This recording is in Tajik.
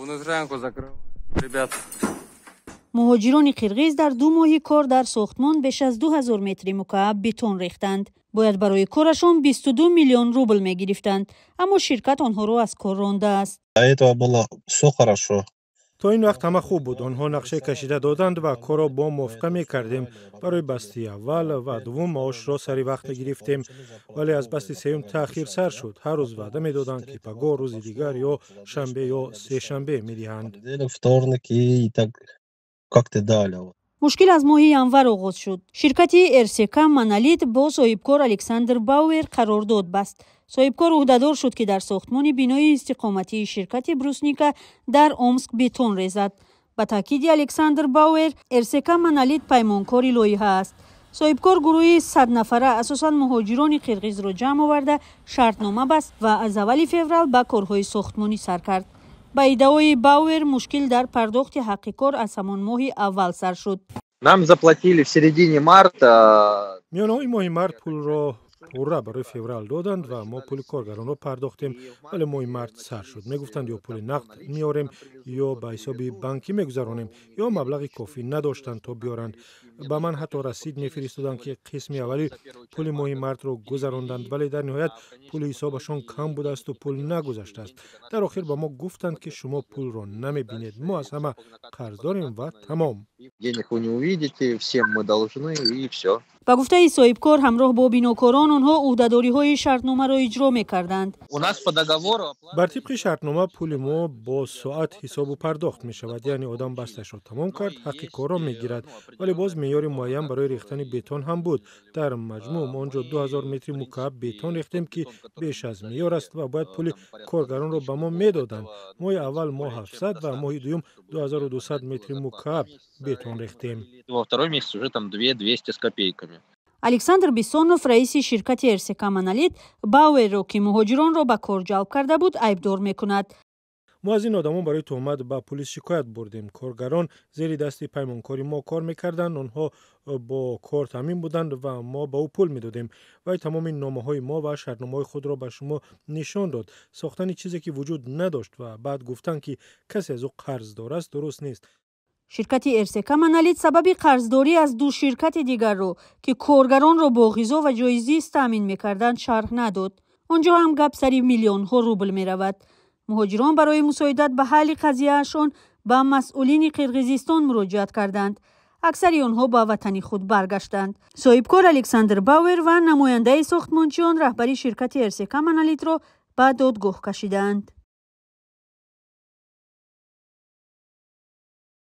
Внутрянку закрываю, ребят. Муҳоҷирони қирғиз дар 2 моҳи кор дар сохтмон беш аз 2000 метри мукааб бетон рехтанд. Бояд барои корашон 22 миллион рубл мегирифтанд, аммо ширкат онҳоро аз кор рондааст. До этого было всё хорошо. То ин вақт ҳама хуб буд. Онҳо нақша кашида доданд ва корро бо мувофиқа мекардем. Барои басти аввал ва дуввум маошро сари вақт гирифтем, вале аз басти сеюм таъхир сар шуд. Ҳар рӯз ваъда медоданд, ки пагоҳ, рӯзи дигар, ё шанбе ё сешанбе медиҳанд. Понедельник, вторник и так как-то дали. Мушкил аз моҳи январ оғоз шуд. Ширкати РСК «Монолит» бо соҳибкор Александр Бауэр қарордод баст. Соҳибкор ӯҳдадор шуд, ки дар сохтмони бинои истиқоматии ширкати «Брусника» дар Омск бетон резад. Ба таъкиди Александр Бауэр, РСК «Монолит» паймонкори лоиҳа аст. Соҳибкор гурӯҳи 100 нафара, асосан муҳоҷирони қирғизро ҷамъ оварда, шартнома баст ва аз аввали феврал ба корҳои сохтмонӣ сар кард. Ба иддаои Бауэр, мушкил дар пардохти ҳаққи кор аз ҳамон моҳи аввал сар шуд. Нам заплатили в середине марта. Миёнаҳои моҳи март пулро пурра барои феврал доданд ва мо пули коргаронро пардохтем, вале моҳи март сар шуд. Мегуфтанд, ё пули нақд меорем, ё ба ҳисоби банкӣ мегузаронем, ё маблағи кофӣ надоштанд, то биёранд. Ба ман ҳатто расид мефиристоданд, ки қисми аввали пули моҳи мартро гузаронданд, вале дар ниҳоят пули ҳисобашон кам будаасту пул нагузаштааст. Дар охир ба мо гуфтанд, ки шумо пулро намебинед, мо аз ҳама қарз дорем ва тамом. Денег вы не увидите, всем мы должны, и все. Ба гуфтаи соҳибкор, ҳамроҳ бо бинокорон онҳо ӯҳдадориҳои шартномаро иҷро мекарданд. У нас по договору Бар тибқи шартнома пули мо бо соат ҳисобу пардохт мешавад, яъне одам басташро тамом кард, ҳаққи корро мегирад. Вале боз меъёри муайян барои рехтани бетон ҳам буд. Дар маҷмӯъ мо он ҷо 2000 метри мукааб бетон рехтем, ки беш аз меъёр аст, ва бояд пули коргаронро ба мо медоданд. Моҳи аввал мо 700 ва моҳи дуюм 2200 метри мукааб бетон рехтем. Во второй месяц уже там 2200 с копейками. Александр Бессонов, раиси ширкати РСК «Монолит», Бауэрро, ки муҳоҷиронро ба кор ҷалб карда буд, айбдор мекунад. Мо аз ин одамон барои туҳмат ба пулис шикоят бурдем. Коргарон зери дасти паймонкори мо кор мекарданд. Онҳо бо кор таъмин буданд ва мо ба ӯ пул медодем. Вай тамоми номаҳои мо ва шартномаҳои худро ба шумо нишон дод. Сохтани чизе, ки вуҷуд надошт, ва баъд гуфтан, ки касе аз ӯ қарздор аст, дуруст нест. Ширкати РСК «Монолит» сабаби қарздорӣ аз ду ширкати дигарро, ки коргаронро бо ғизо ва ҷои зист таъмин мекарданд, шарҳ надод. Он ҷо ҳам гап сари миллионҳо рубл меравад. Муҳоҷирон барои мусоидат ба ҳалли қазияашон ба масъулини Қирғизистон муроҷиат карданд. Аксари онҳо ба ватани худ баргаштанд. Соҳибкор Александр Бауэр ва намояндаи сохтмончиён раҳбари ширкати РСК «Монолитро» ба додгоҳ кашидаанд.